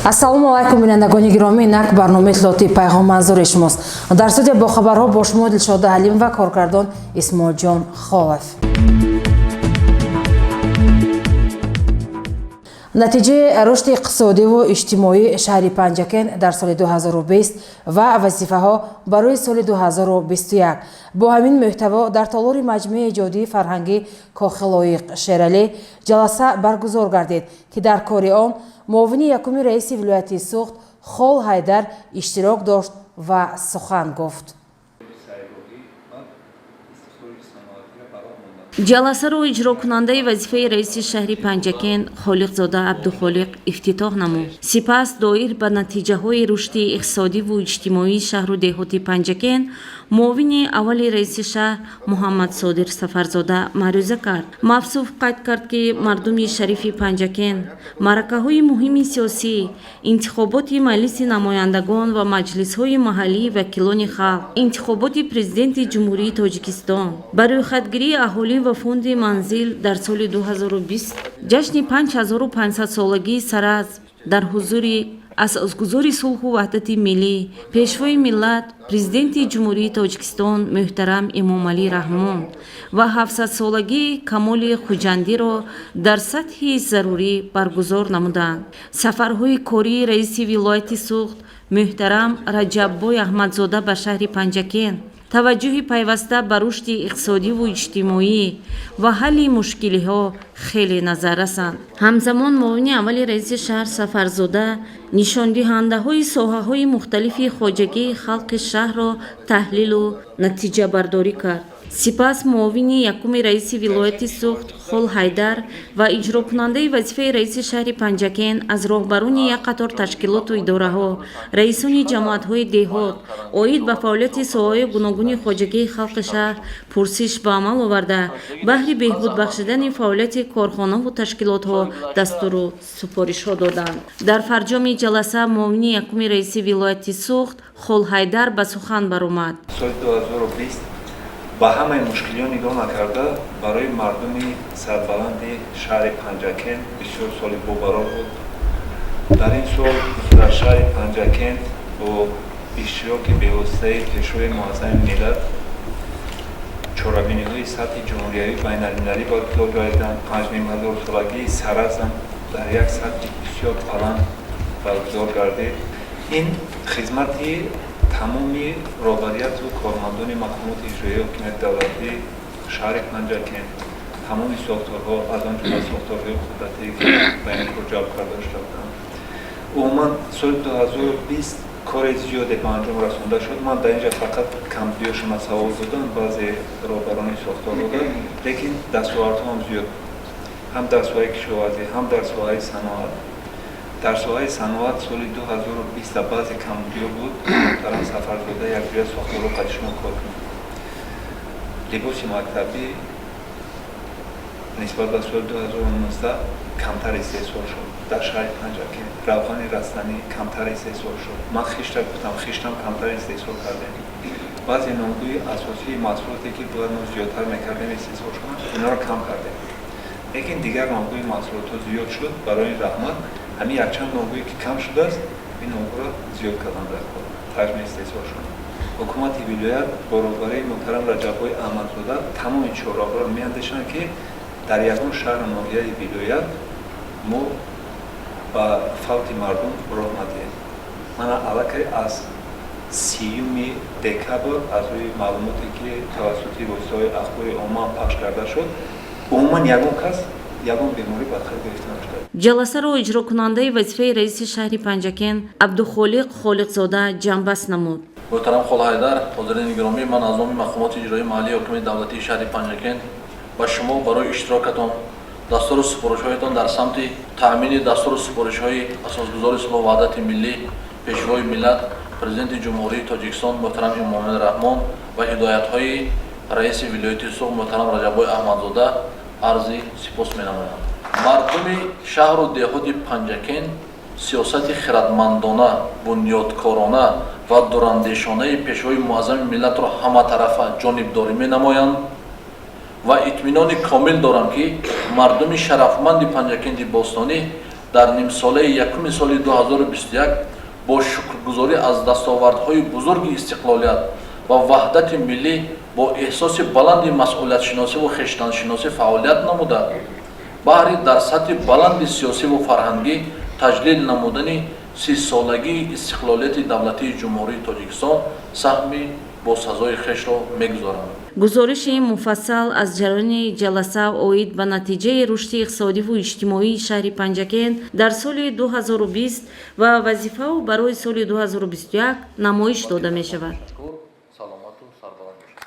Ассалому алайкум, бинандагони гиромӣ. Инак барномаи иттилоотии «Пайғом» манзури шумост. Дар студия бо хабарҳо бо шумо Дилшода Ҳалим ва коргардон Исмоилҷон Холов. Натиҷаи рушди иқтисодиву иҷтимоии шаҳри Панҷакент дар соли 2020 ва вазифаҳо барои соли 2021, бо ҳамин мӯҳтаво дар толори маҷмӯи эҷодии фарҳангӣ Кохи Лоиқ Шералӣ ҷаласа баргузор гардид, ки дар кори он муовини якуми раиси вилояти Суғд Хол Ҳайдар иштирок дошт ва сухан гуфт. Ҷаласаро иҷрокунандаи вазифаи раиси шаҳри Панҷакент Холиқзода Абдухолиқ ифтитоҳ намуд. Сипас доир ба натиҷаҳои рушди иқтисодиву иҷтимоии шаҳру деҳоти Панҷакент муовини аввали раиси шаҳр Муҳаммадсодир Сафарзода маърӯза кард. Мавсуф қайд кард, ки мардуми шарифи Панҷакент маъракаҳои муҳими сиёсӣ, интихоботи Маҷлиси намояндагон ва маҷлисҳои маҳаллии вакилони халқ, интихоботи Президенти Ҷумҳурии Тоҷикистон, ба рӯйхатгирии аҳолӣ ва фонди манзил дар соли 2020, ҷашни 5500-солагии Саразм дар ҳузури асосгузори сулҳу ваҳдати миллӣ, Пешвои миллат, Президенти Ҷумҳурии Тоҷикистон муҳтарам Эмомалӣ Раҳмон ва 700-солагии Камоли Хуҷандиро дар сатҳи зарурӣ баргузор намуданд. Сафарҳои кории раиси вилояти Суғд муҳтарам Раҷаббой Аҳмадзода ба шаҳри Панҷакент, таваҷҷӯҳи пайваста ба рушди иқтисодиву иҷтимоӣ ва ҳалли мушкилиҳо хеле назаррасанд. Ҳамзамон муовини аввали раиси шаҳр Сафарзода нишондиҳандаҳои соҳаҳои мухталифи хоҷагии халқи шаҳрро таҳлилу натиҷабардорӣ кард. Сипас муовини якуми раиси вилояти Суғд Хол Ҳайдар ва иҷрокунандаи вазифаи раиси шаҳри Панҷакент аз роҳбарони як қатор ташкилоту идораҳо, раисони ҷамоатҳои деҳот оид ба фаъолияти соҳаҳои гуногуни хоҷагии халқи шаҳр пурсиш ба амал оварда, баҳри беҳбуд бахшидани фаъолияти корхонаву ташкилотҳо дастуру супоришҳо доданд. Дар фарҷоми ҷаласа муовини якуми раиси вилояти Суғд Хол Ҳайдар ба сухан баромад. Соли 2020 ба ҳамаи мушкилиҳо нигоҳ накарда, барои мардуми сарбаланди шаҳри Панҷакент бисёр соли бобарор буд. Дар ин сол дар шаҳри Панҷакент бо иштироки бевоситаи Пешвои муаззами миллат чорабиниҳои сатҳи ҷумҳуриявӣ, байналмилалӣ баргузор гардиданд. 5500-солагии Саразм дар як сатҳи бисёр баланд баргузор гардид. Ин хизмати тамоми роҳбарияту кормандони мақомоти иҷроияи ҳокимияти давлатии шаҳри Панҷакент, тамоми сохторҳо, аз он ҷумла сохторҳои қудратие, ки ба ин кор ҷалб карда шуда буданд. Умуман соли 2020 кори зиёде ба анҷом расонда шуд. Ман дар инҷа фақат камбудиёшона савол додам баъзе роҳбарони сохторҳода, лекин дастовардҳо ҳам зиёд, ҳам дар соҳаи кишоварзӣ, ҳам дар соҳаи саноат. Дар соҳаи саноат соли 2020 баъзе камбудиҳо буд. Муҳтарам Сафарзода, якҷоя сохторҳо қади шумо кор кунед. Либоси мактабӣ нисбат ба соли 2019 камтар истеҳсол шуд дар шаҳри Панҷакент. Равғани растанӣ камтар истеҳсол шуд. Ман хишта гуфтам, хиштам камтар истеҳсол кардем. Баъзе номгӯи асосии маҳсулоте, ки бояд мо зиёдтар мекардем истеҳсол шуданд, инҳоро кам кардем, лекин дигар номгӯи маҳсулотҳо зиёд шуд. Барои ин раҳмат. Ҳамин якчанд номгӯе, ки кам шудааст, ин номгӯро зиёд кардан дар кор, ҳаҷми истеҳсол шуд. Ҳукумати вилоят бо роҳбарии муҳтарам Раҷаббой Аҳмадзода тамоми чораҳоро меандешанд, ки дар ягон шаҳру ноҳияи вилоят мо ба фавти мардум роҳ надиҳем. Мана аллакай аз 30-юми декабр, аз рӯи маълумоте, ки тавассути воситаҳои ахбори омма пахш карда шуд, умуман ягон кас ягон беморӣ ба қайд гирифта нашуда. Ҷаласаро иҷрокунандаи вазифаи раиси шаҳри Панҷакент Абдухолиқ Холиқзода ҷамъбаст намуд. Муҳтарам Холҳайдар, ҳозирини гиромӣ, ман аз номи мақомоти иҷроии маҳаллии ҳокимияти давлатии шаҳри Панҷакент ба шумо барои иштирокатон, дастуру супоришҳоятон дар самти таъмини дастуру супоришҳои асосгузори сулҳу ваҳдати миллӣ, Пешвои миллат, Президенти Ҷумҳурии Тоҷикистон муҳтарам Эмомалӣ Раҳмон ва ҳидоятҳои раиси вилояти Суғд муҳтарам Раҷаббой Аҳмадзода арзи сипос менамоям. Мардуми шаҳру деҳоти Панҷакент сиёсати хиратмандона, бунёдкорона ва дурандешонаи Пешвои муаззами миллатро ҳаматарафа ҷонибдорӣ менамоянд ва итминони комил дорам, ки мардуми шарафманди Панҷакенти бостонӣ Дар нимсолаи якуми соли 2021 бо шукргузорӣ аз дастовардҳои бузурги истиқлолият ва ваҳдати миллӣ, бо эҳсоси баланди масъулиятшиносиву хештаншиносӣ фаъолият намуда, баҳри дар сатҳи баланди сиёсиву фарҳангӣ таҷлил намудани 30-солагии истиқлолияти давлатии Ҷумҳурии Тоҷикистон саҳми босазои хешро мегузоранд. Гузориши муфассал аз ҷараёни ҷаласа оид ба натиҷаи рушди иқтисодиву иҷтимоии шаҳри Панҷакент дар соли 2020 ва вазифаҳо барои соли 2021 намоиш дода мешавад. Саломату сарбаланд бошед.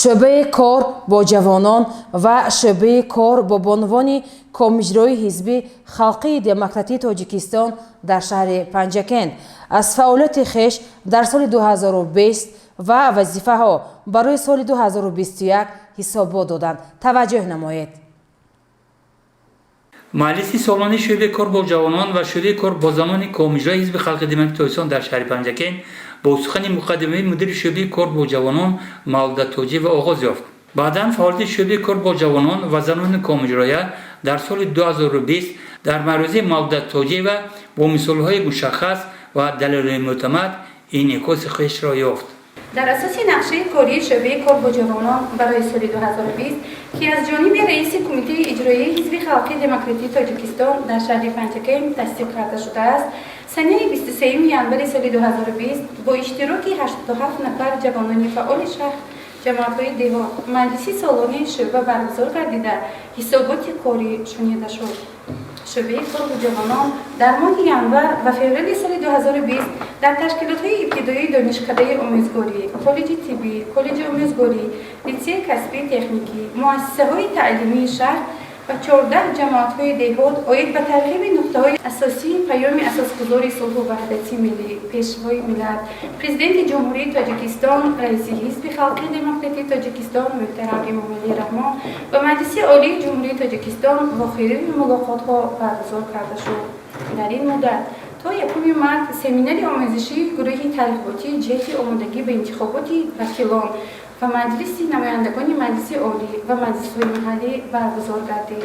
Шӯъбаи кор бо ҷавонон ва шӯъбаи кор бо бонувони Комиҷрои Ҳизби Халқии Демократии Тоҷикистон дар шаҳри Панҷакент аз фаъолияти хеш дар соли 2020 ва вазифаҳо барои соли 2021 ҳисобот доданд. Таваҷҷӯҳ намоед. Маҷлиси солонаи шӯъбаи кор бо ҷавонон ва шӯъбаи кор бо занони Комиҷрои Ҳизби Халқи Демократии Тоҷикистон дар шаҳри Панҷакент бо сухани муқаддимавии мудири шӯъбаи кор бо ҷавонон Мавлуда Тоҷиева оғоз ёфт. Баъдан фаъолияти шӯъбаи кор бо ҷавонон ва занони Комиҷроя дар соли 2020 дар маърузаи Мавлуда Тоҷиева бо мисолҳои мушаххас ва далелҳои мӯътамад инъикоси хешро ёфт. Дар асоси нақшаи кории шӯъбаи кор бо ҷавонон барои соли 2020, ки аз ҷониби раиси Кумитаи иҷроияи Ҳизби Халқии Демократии Тоҷикистон дар шаҳри Панҷакент тасдиқ карда шудааст, санаи 23 январи соли 2020 бо иштироки 87 нафар ҷавонони фаъоли шаҳр, ҷамоатҳои деҳот маҷлиси солонаи шӯъба баргузор гардида, ҳисоботи корӣ шунида шуд. Шӯъбаи кор бо ҷавонон дар моҳи январ ва феврали соли 2020 дар ташкилотҳои ибтидоии донишкадаи омӯзгорӣ, коллеҷи тиббӣ, коллеҷи омӯзгорӣ, литсеи касбии техникӣ, муассисаҳои таълимии шаҳр ва 14 ҷамоатҳои деҳот оид ба тарғиби нуқтаҳои асосии Паёми Асосгузори сулҳу ваҳдати миллӣ, Пешвои миллат, Президенти Ҷумҳурии Тоҷикистон, раиси Ҳизби Халқии Демократии Тоҷикистон мӯҳтарам Эмомалӣ Раҳмон ва Маҷлиси Олии Ҷумҳурии Тоҷикистон вохӯриву мулоқотҳо баргузор карда шуд. Дар ин муддат то 1 март семинари омӯзишии гурӯҳи тарғиботии ҷиҳати омодагӣ ба интихоботи вакилон ва Маҷлиси намояндагони Маҷлиси Олӣ ва маҷлисҳои маҳаллӣ баргузор гардид.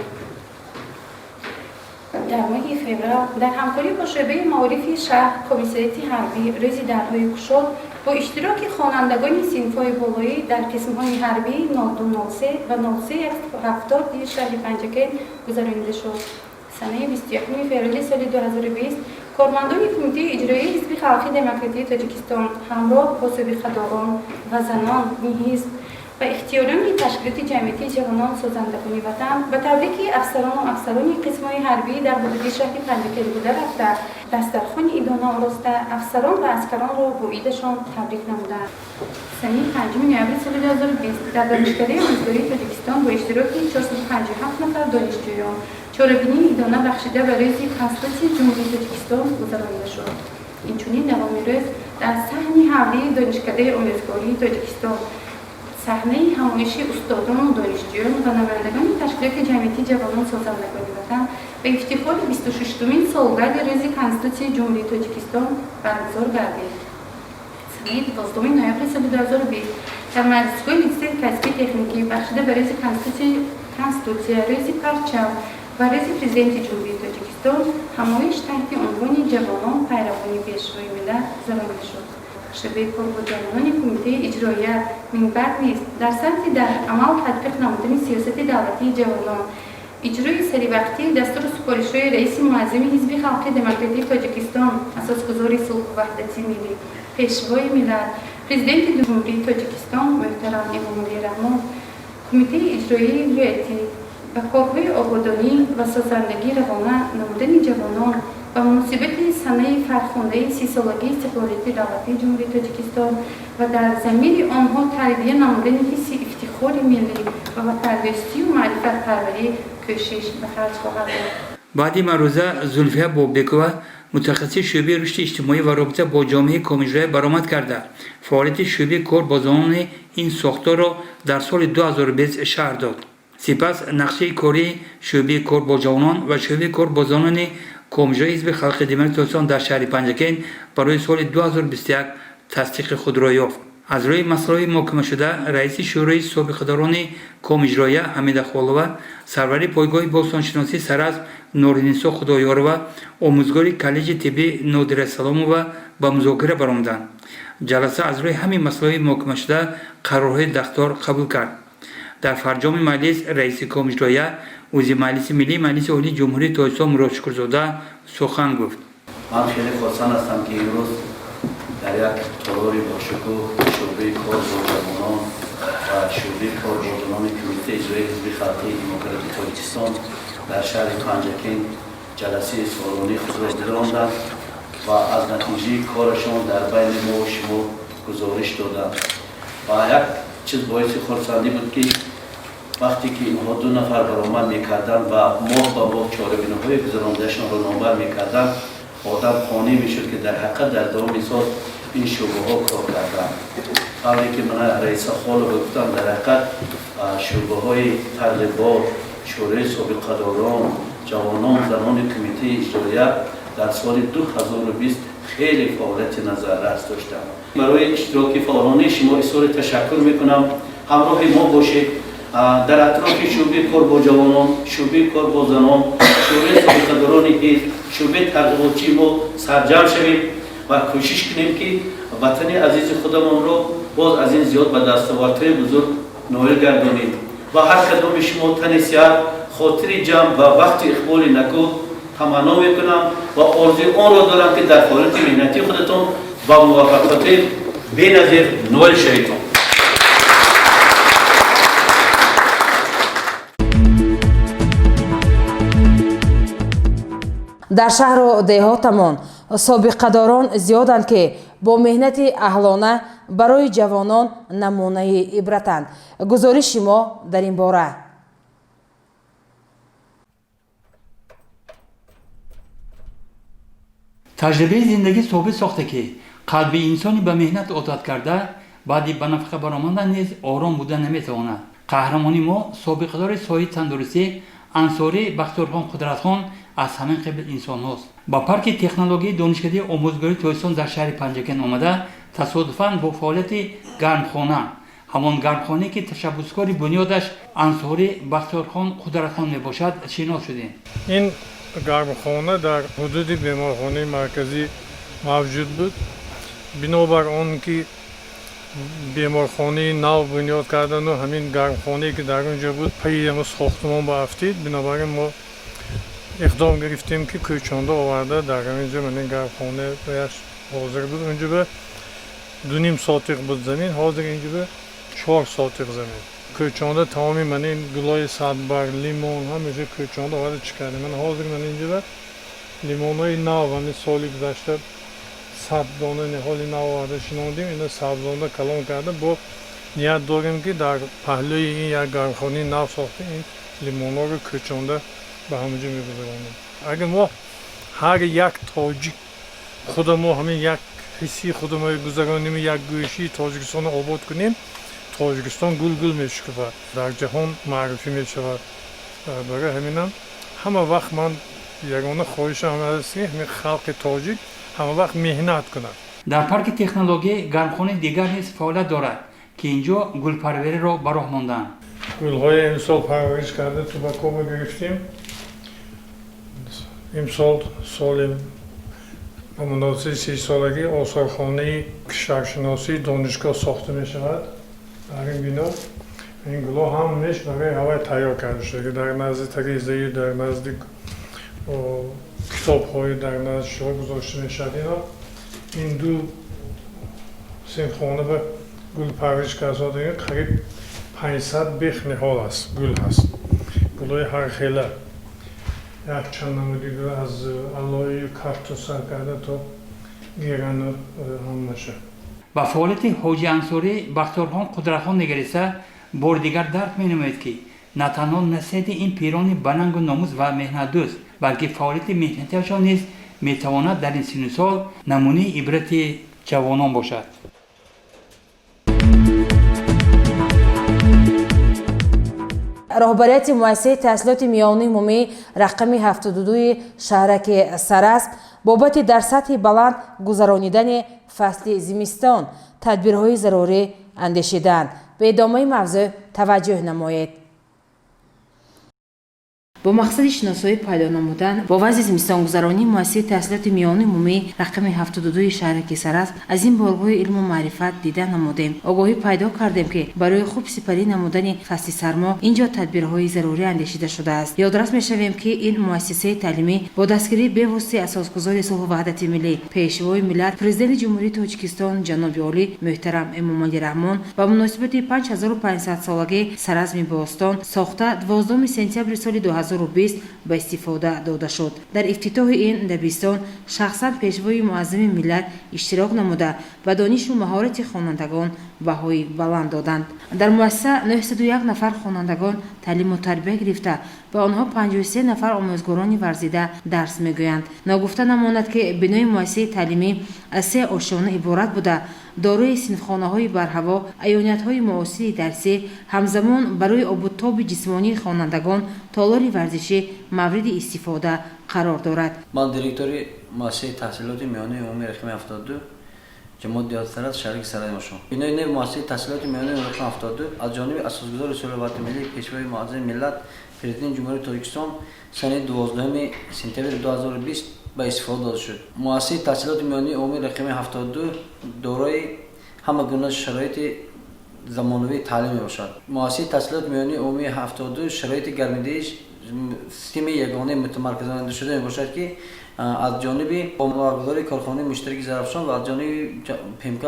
Дар моҳи феврал дар ҳамкорӣ бо шӯъбаи маорифи шаҳр, комиссариати ҳарбӣ рӯзи дарҳои кушод бо иштироки хонандагони синфҳои болоӣ дар қисмҳои ҳарбии 0203 ва 0370 шаҳри Панҷакент гузаронида шуд. Санаи 21 феврали соли 2020 кормандони Кумитаи иҷроияи Ҳизби Халқии Демократии Тоҷикистон ҳамроҳ бо собиқадорон ва занони ҳизб ва ихтиёриёни ташкилоти ҷамъиятии ҷавонон созандагони ватан ба табрики афсарону афсарони қисмҳои ҳарбӣ дар ҳудуди шаҳри Панҷакент буда рафта, дастархони идона ороста, афсарон ва аскаронро бо идашон табрик намуданд. Санаи 5 ноябри соли 2020 дар Донишкадаи омӯзгории Тоҷикистон бо иштироки 457 нафар донишҷӯён чорабинии идона бахшида ба рӯзи Конститутсияи Ҷумҳурии Тоҷикистон гузаронида шуд. Инчунин давоми рӯз дар саҳни ҳавлии Донишкадаи омӯзгории Тоҷикистон саҳнаи ҳамоиши устодону донишҷӯён ва намояндагони ташкилоти ҷамъиятии ҷавонон созандагони ватан ба ифтихори 26-умин солгарди рӯзи Конститутсияи Ҷумҳурии Тоҷикистон баргузор гардид. Санаи 12 ноябри соли 2020 дар маҷлисгоҳи литсеи касбии техникӣ бахшида ба рӯзи Конститутсия, рӯзи парчам ва рӯзи Президенти Ҷумҳурии Тоҷикистон ҳамоиш таҳти унвони «Ҷавонон пайравони Пешвои миллат» гузаронида шуд. Шӯъбаи кор бо ҷавонони Кумитаи иҷроия минбаъд низ дар самти дар амал татбиқ намудани сиёсати давлатии ҷавонон, иҷрои саривақтии дастуру супоришҳои раиси муаззами Ҳизби Халқии Демократии Тоҷикистон, Асосгузори сулҳу ваҳдати миллӣ, Пешвои миллат, Президенти Ҷумҳурии Тоҷикистон мӯҳтарам Эмомалӣ Раҳмон, Кумитаи иҷроияи вилоятӣ ба корҳои ободонӣ ва созандагӣ равона намудани ҷавонон ба муносибати санаи фархундаи 30-солагии истиқлолияти давлатии Ҷумҳурии Тоҷикистон ва дар замири онҳо тарбия намудани ҳисси ифтихори миллӣ ва ватандӯстию маърифатпарварӣ кӯшиш ба харҷ хоҳад дод. Баъди маъруза Зулфия Боббекова, мутахассиси шӯъбаи рушди иҷтимоӣ ва робита бо ҷомеаи Комиҷроя, баромад карда, фаъолияти шӯъбаи кор бо занони ин сохторро дар соли 2020 шарҳ дод. Сипас нақшаи кории шӯъбаи кор бо ҷавонон ва шӯъбаи кор бо занони Комиҷрои Ҳизби Халқи Демократии Тоҷикистон дар шаҳри Панҷакент барои соли 2021 тасдиқи худро ёфт. Аз рӯи масъалаҳои муҳокимашуда раиси шӯрои собиқадорони Комиҷроя Ҳамида Холова, сарвари пойгоҳи бостоншиносии Саразм Нуринисо Худоёрова, омӯзгори коллеҷи тиббӣ Нодира Саломова ба музокира баромаданд. Ҷаласа аз рӯи ҳамин масъалаҳои муҳокимашуда қарорҳои дахлдор қабул кард. Дар фарҷоми маҷлис раиси Комиҷроя, узви Маҷлиси Миллии Маҷлиси Олии Ҷумҳурии Тоҷикистон Мурод Шукурзода сухан гуфт. Ман хеле хурсанд ҳастам, ки имрӯз дар як толори бошукӯҳ шӯъбаи кор бо ҷавонон ва шӯъбаи кор бо занони Кумитаи иҷроии Ҳизби Халқии Демократии Тоҷикистон дар шаҳри Панҷакент ҷаласаи солонаи худро гузаронданд ва аз натиҷаи корашон дар байни мо шумо гузориш доданд. Ва як чиз боиси хурсандӣ буд, ки вақте ки инҳо ду нафар баромад мекарданд ва моҳ ба моҳ чорабиниҳои гузарондашонро номбар мекарданд, одам қонеъ мешуд, ки дар ҳақиқат дар давоми сол ин шӯъбаҳо кор карданд. Тавре ки мана раиса Холова гуфтам, дар ҳақиқат шӯъбаҳои тарғибот, шӯрои собиқадорон, ҷавонон, занони Кумитаи иҷроия дар соли 2020 хеле фаъолияти назаррас доштанд. Барои иштироки фаъолонаи шумо изҳори ташаккур мекунам. Ҳамроҳи мо бошед. Дар атрофи шӯъбаи кор бо ҷавонон, шӯъбаи кор бо занон, шӯрои собиқадорони ҳизб, шӯъбаи тарғиботчии мо сарҷамъ шавем ва кӯшиш кунем, ки ватани азизи худамонро боз аз ин зиёд ба дастовардҳои бузург ноил гардонем. Ва ҳар кадоми шумо тани сиҳат, хотири ҷамъ ва бахту иқболи накӯ таманно мекунам ва орзуи онро дорам, ки дар фаъолияти меҳнатии худатон ба муваффақиятҳои беназир ноил шаведтон. Дар шаҳру деҳотамон собиқадорон зиёданд, ки бо меҳнати аҳлона барои ҷавонон намунаи ибратанд. Гузориши мо дар ин бора. Таҷрибаи зиндагӣ собит сохта, ки қалби инсони ба меҳнат одат карда баъди ба нафақа баромадан низ ором буда наметавонад. Қаҳрамони мо, собиқадори соҳаи тандурустӣ Ансорӣ Бахтиёрхон Қудратхон аз ҳамин қабил инсонҳост. Ба парки технологияи Донишкадаи омӯзгории Тоҷикистон дар шаҳри Панҷакент омада, тасодуфан бо фаъолияти гармхона, ҳамон гармхонае, ки ташаббускори бунёдаш Ансорӣ Бахтиёрхон Қудратхон мебошад, шинос шудем. Ин гармхона дар ҳудуди беморхонаи марказӣ мавҷуд буд. Бинобар он ки беморхонаи нав бунёд кардану ҳамин гармхонае, ки дар он ҷо буд, пайи ҳамун сохтмон баафтид, бинобар ин мо иқдом гирифтем, ки кӯчонда оварда дар ҳамин ҷо ман ин гармхона ҳозир буд. Унҷо ба 2.5 сотиқ буд замин, ҳозир инҷо ба 4 сотиқ замин кӯчонда тамоми ман ин гулои садбарг, лимон, ҳамаҷо кӯчонда оварда чӣ кардем. Ман ҳозир ман инҷо ба лимонҳои нав, ҳамин соли гузашта 100 дона ниҳоли нав оварда шинондем, ина сабзонда калон карда, бо ният дорем, ки дар паҳлӯи ин як гармхонаи нав сохта, ин лимонҳоро кӯчонда ба ҳамаҷо мегузаронем. Агар мо ҳар як тоҷик худамо ҳамин як ҳисси худамо гузаронем, як гӯшии Тоҷикистонро обод кунем, Тоҷикистон гулгул мешукуфад, дар ҷаҳон маърифӣ мешавад. Барои ҳаминам ҳама вақт ман ягона хоҳишам аст, ки ҳамин халқи тоҷик ҳама вақт меҳнат кунад. Дар парки технология гармхонаи дигар низ фаъолият дорад, ки ин ҷо гулпарвариро ба роҳ монданд. Гулҳои имсол парвариш карда тубакоба гирифтем. Имсол соли ба муносибати 30-солагии осорхонаи кишваршиносии донишгоҳ сохта мешавад. Дар ин бино ин гулҳо ҳамааш барои ҳавай тайёр карда шуда, дар назди тарезаю, дар назди китобҳои, дар назди шуро гузошта мешавад. Ино ин ду синфхона ба гул парвариш карда, қариб 500 бех ниҳол аст, гул ҳаст, гулҳои ҳархела, якчанд намуди гул, аз алою кактус сар карда то гирану ҳамаша. Ба фаъолияти ҳоҷи Ансорӣ Бахтиёрхон Қудратхон нигариста, бори дигар дарк менамояд, ки на танҳо насиҳати ин пирони банангу номус ва меҳнатдӯст, балки фаъолияти меҳнатиашон низ метавонад дар ин синну сол намунаи ибрати ҷавонон бошад. Роҳбарияти муассисаи таҳсилоти миёнаи умумӣ рақами 72-и шаҳраки Сарасп бобати дар сатҳи баланд гузаронидани фасли зимистон, тадбирҳои зарурӣ андешиданд. Ба идомаи мавзӯъ таваҷҷӯҳ намоед. Бо мақсади шиносоӣ пайдо намудан бо вазъи зимистонгузаронии муассисаи таҳсилоти миёнаи умумӣ рақами 72 шаҳраки Саразм аз ин боргоҳи илму маърифат дида намудем. Огоҳӣ пайдо кардем, ки барои хуб сипарӣ намудани фасли сармо ин ҷо тадбирҳои зарурӣ андешида шудааст. Ёдрас мешавем, ки ин муассисаи таълимӣ бо дастгирии бевоситаи асосгузори сулҳу ваҳдати миллӣ, Пешвои миллат, Президенти Ҷумҳурии Тоҷикистон ҷаноби олӣ муҳтарам Эмомалӣ Раҳмон ба муносибати 5500-солагии Саразми бостон сохта 12 сентябри соли 2020 ба истифода дода шуд. Дар ифтитоҳи ин дабистон шахсан Пешвои муаззами миллат иштирок намуда, ба донишу маҳорати хонандагон баҳои баланд доданд. Дар муассиса 901 нафар хонандагон таълиму тарбия гирифта, ба онҳо 53 нафар омӯзгорони варзида дарс мегӯянд. Ногуфта намонад, ки бинои муассисаи таълимӣ аз се ошёна иборат буда, дорои синфхонаҳои барҳаво, аёниятҳои муосири дарсӣ, ҳамзамон барои обутоби ҷисмонии хонандагон толори варзишӣ мавриди истифода қарор дорад. Ман директори муассисаи таҳсилоти миёнаи умумии рақами 72 ҷамоати деҳоти Саразм, шаҳраки Саразм мебошам. Бинои нави муассисаи таҳсилоти миёнаи умумии рақами 72 аз ҷониби асосгузори сулҳу ваҳдати миллӣ, Пешвои муаззами миллат, Президенти Ҷумҳурии Тоҷикистон санаи 12 сентябри 2020 ба истифода дода шуд. Муассисаи таҳсилоти миёнаи умумии рақами 72 дорои ҳама гуна шароити замонавии таълим мебошад. Муассисаи таҳсилоти миёнаи умумии 72 шароити гармидиҳиш системаи ягонаи мутамарказондашуда мебошад, ки аз ҷониби баргузории корхонаи муштараки Зарафшон ва аз ҷониби ПМК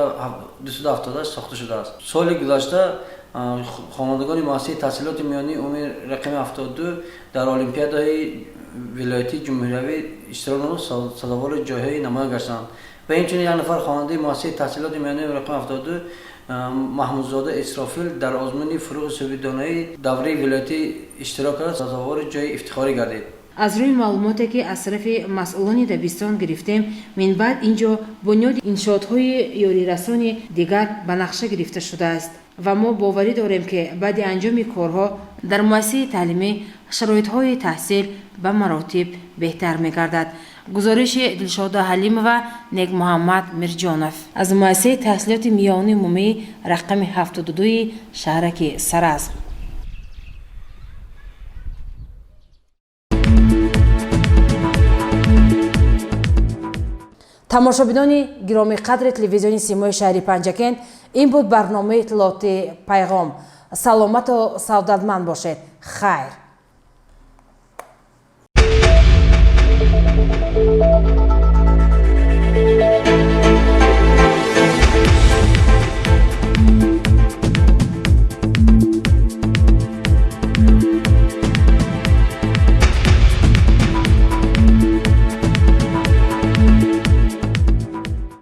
278 сохта шудааст. Соли гузашта хонандагони муассисаи таҳсилоти миёнаи умумии рақами 72 дар олимпиадаҳои вилоятии ҷумҳуриявӣ иштирок намуда, сазовори ҷойҳои намоён гаштанд. Ва инчунин як нафар хонандаи муассисаи таҳсилоти миёнаи рақами 72 Маҳмудзода Исрофил дар озмуни фурӯғи субҳидонаи давраи вилоятӣ иштирок карда, сазовори ҷойи ифтихорӣ гардид. Аз рӯи маълумоте, ки аз тарафи масъулони дабистон гирифтем, минбаъд ин ҷо бунёди иншоотҳои ёрирасони дигар ба нақша гирифта шудааст ва мо боварӣ дорем, ки баъди анҷоми корҳо дар муассисаи таълимӣ шароитҳои таҳсил ба маротиб беҳтар мегардад. Гузориши Дилшода Ҳалимова, Некмуҳаммад Мирҷонов аз муассисаи таҳсилоти миёнаи умумии рақами 72 шаҳраки Саразм. Тамошобинони гиромиқадри телевизиони Симои шаҳри Панҷакент, ин буд барномаи иттилоотии Пайғом. Саломату савдатманд бошед. Хайр.